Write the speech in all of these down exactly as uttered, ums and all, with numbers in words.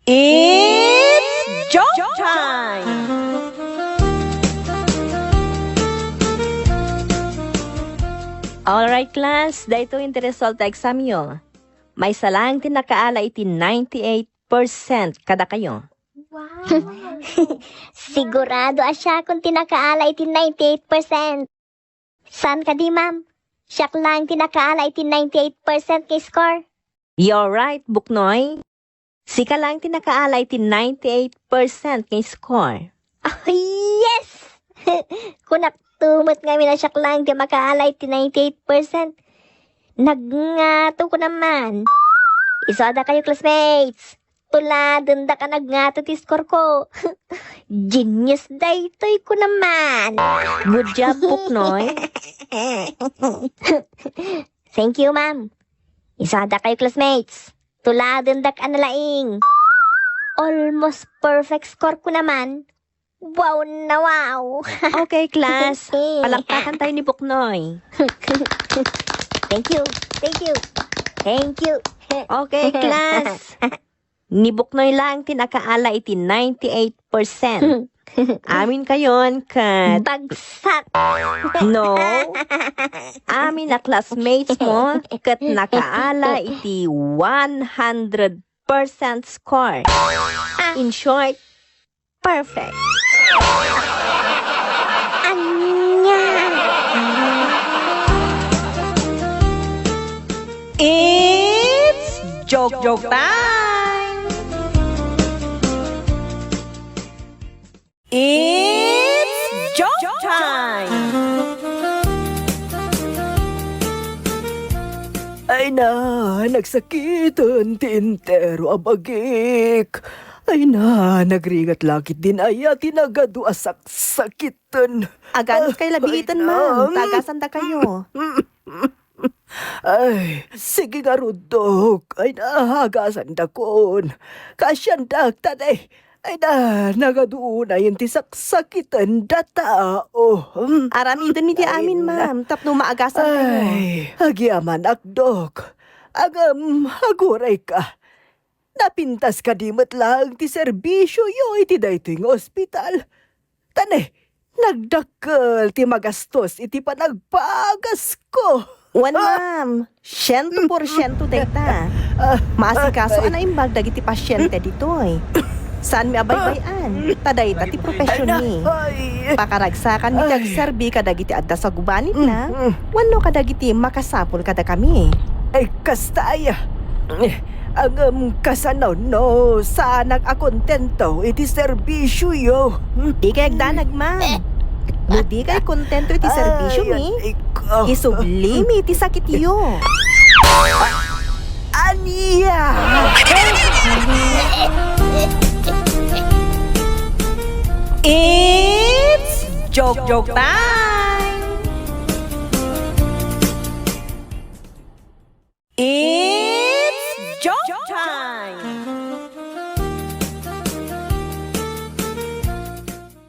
It's joke time! Alright, class, daytoy ti result ti examyo. Maysa laeng ti nakaala iti ninety-eight percent kadakayo. Wow! Sigurado a siakon ti nakaala iti ninety-eight percent. Saan kadi, ma'am? Siak laeng ti nakaala iti ninety-eight percent nga score. You're right, Buknoy. Sika laeng ti nakaala iti ninety-eight percent nga score. Oh, yes! Kunak to met ngamin a siak laeng ti makaala iti ninety-eight percent. Nagngato ko naman. Isu a dakayo, classmates. Tuladendak a nagngato ti score ko. Genius daytoy ko naman. Good job, Buknoy. Thank you, ma'am. Isu a dakayo, classmates. Tuladendak a nalaing. Almost perfect score ko naman. Wow na wow! Okay, class. Palakpakan tayo ni Buknoy. Thank you. Thank you. Thank you. Okay, class. Ni Buknoy laeng ti nakaala iti ninety-eight percent. Aminkayon ket bagsak. No. Amin a classmates mo ket nakaala iti one hundred percent score. In short, perfect. Ania? It's joke joke time! It's joke time! Ay na, nagsakiten ti entero a bagik. Ay na, nagringat la ketdin aya ti nagadu a saksakiten. Aganod kay labiiten, ma'am. Ay na. Ta agasandakayo. Ay, sige ngarud, Dok. Ay na, agasandakon. Kaasiandak, ta, ay, ay na, nagadu unay ti saksakiten dayta. Hmm. Aramiden iti amin, ma'am, tapno maagasankayo. Ay, agyamanak, Dok. Ngem, agurayka. Napintas kadi met laeng ti serbisioyo iti daytoy nga ospital? Ta ne, nagdakkel ti magastos iti panagpagasko. Wen, ma'am, siento porsiento dayta. Maasikaso a naimbag dagiti pasiente ditoy. Saanmi a baybay-an, ta dayta ti profesionmi. Ay, ay. Pakaragsakanmi ti agserbi kadagiti adda sagubanitna, wenno kadagiti makasapul kadakami. Ay, kasta aya. Ngem kasano no saanak a kontento iti serbisioyo? Dikay agdanag, ma'am. No dikay kontento iti serbisiomi, isublimi ti sakityo. Ania? It's joke joke time! It's joke time!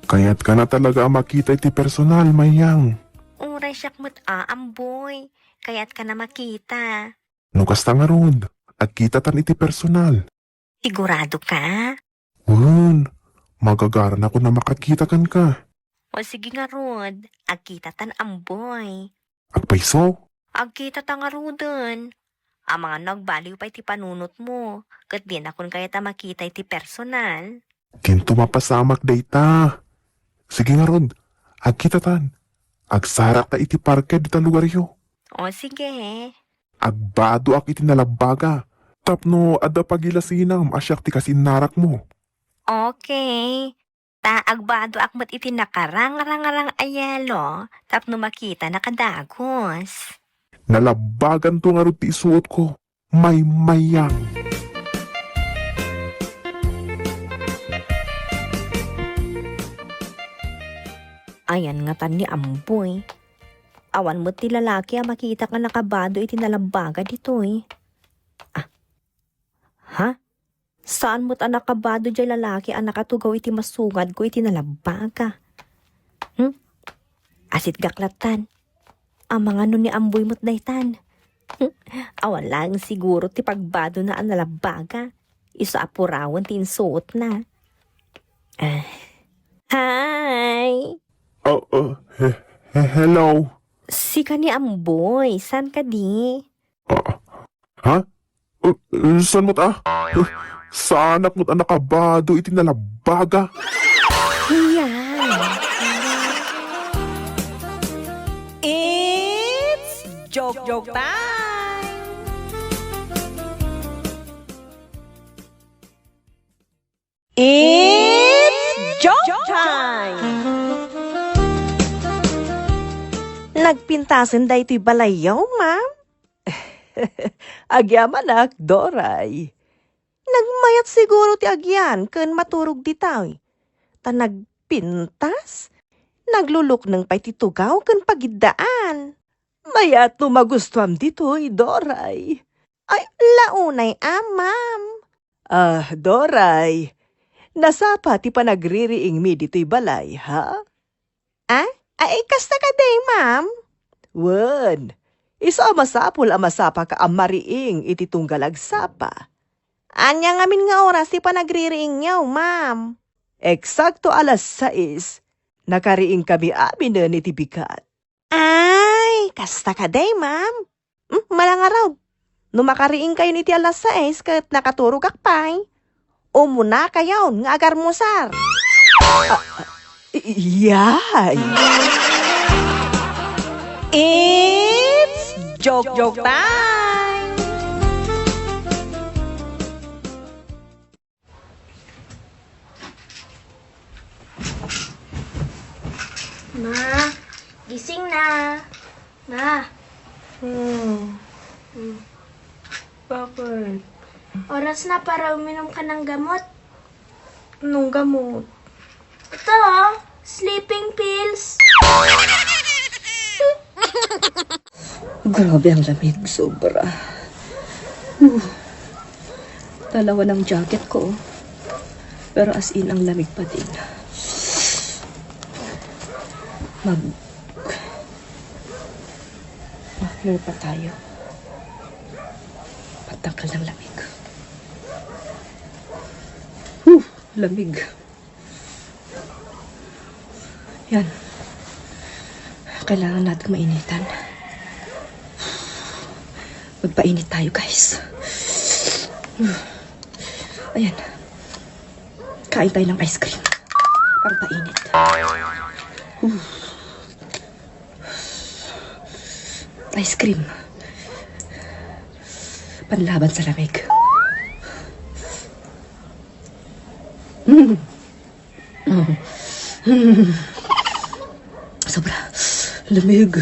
Kayatkana talaga a makita iti personal, Mayang. Uray siak met a, Amboy. Kayatkana makita. No kasta ngarud, agkitatan iti personal. Siguradoka? Wen, magagaranakon a makakita kenka. O sige ngarud, agkitatan, Amboy. Agpayso? Agkitata ngaruden. Amangan no agbaliw pay ti panunotmo, ket dinakon kayat a makita iti personal. Dinto mapasamak dayta. Sige ngarud, agkitatan. Agsarakta iti parke dita lugaryo. O sige. Agbadoak iti nalabbaga tapno adda pagilasinam a siak ti kasinnarakmo. Okay. Ta agbadoak met iti nakarangrang a yelo tapno makitanaka dagus. Nalabbaganto ngarud ti isuotko, Maymayang. Ayan ngatan ni Amboy. Awan met ti lalaki a makita nga nakabado iti nalabbaga ditoy. Ah. Ha? Saan met a nakabado jay lalaki a nakatugaw iti masungadko iti nalabbaga? Hmm? Asitgak lattan. Amangan no ni Amboy met daytan. Hmm? Awan laeng siguro ti pagbadona a nalabbaga. Isu a purawen ti insuotna. Ah. Hi! Oh, oh, he-, he-, hello. Sika ni Amboy, saan kadi? Ah, ha? Uh, saan met a? Uh, saanak met a nakabado iti nalabaga? Yan. It's joke, joke time! It's joke time! Nagpintasen daytoy balayyo, ma'am? Agyamanak, Doray. Nagmayat siguro ti agyan ken maturog ditoy. Ta nagpintas, naglulukneng pay ti tugaw ken pagiddaan. Mayat no magustuam ditoy, Doray. Ay, la unay a, ma'am. Ah, Doray, nasapa ti panagririingmi ditoy balay, ha? Ah? Ay, kasta kadi, ma'am? Wen, isu a masapul a masapaka a mariing iti tunggal agsapa. Ania ngamin nga oras ti panagririingyo, ma'am? Eksakto alas sais, nakariingkami aminen iti bigat. Ay, kasta kadi, ma'am? Hmm, manangarud. No makariingkayon iti alas sais ket nakaturogak pay, umunakayon nga agarmusar. Ah, ah, iyay. It's joke, joke time! Ma, gising na. Ma. Hmm. Hmm. Bakit? Oras na para uminom ka ng gamot. Anong gamot? Ito, oh, sleeping pills. Grabe ang lamig, sobra. Huh. Dalawa ng jacket ko, oh. Pero as in, ang lamig pa din. Mag-, mag-flare pa tayo. Pagtanggal ng lamig. Huh, lamig. Yan. Kailangan natin mainitan. Magpainit tayo, guys. Ayan. Kain tayo ng ice cream. Pangpainit. Ice cream. Panlaban sa lamig. Mm. Mm. Sobra. Lamig.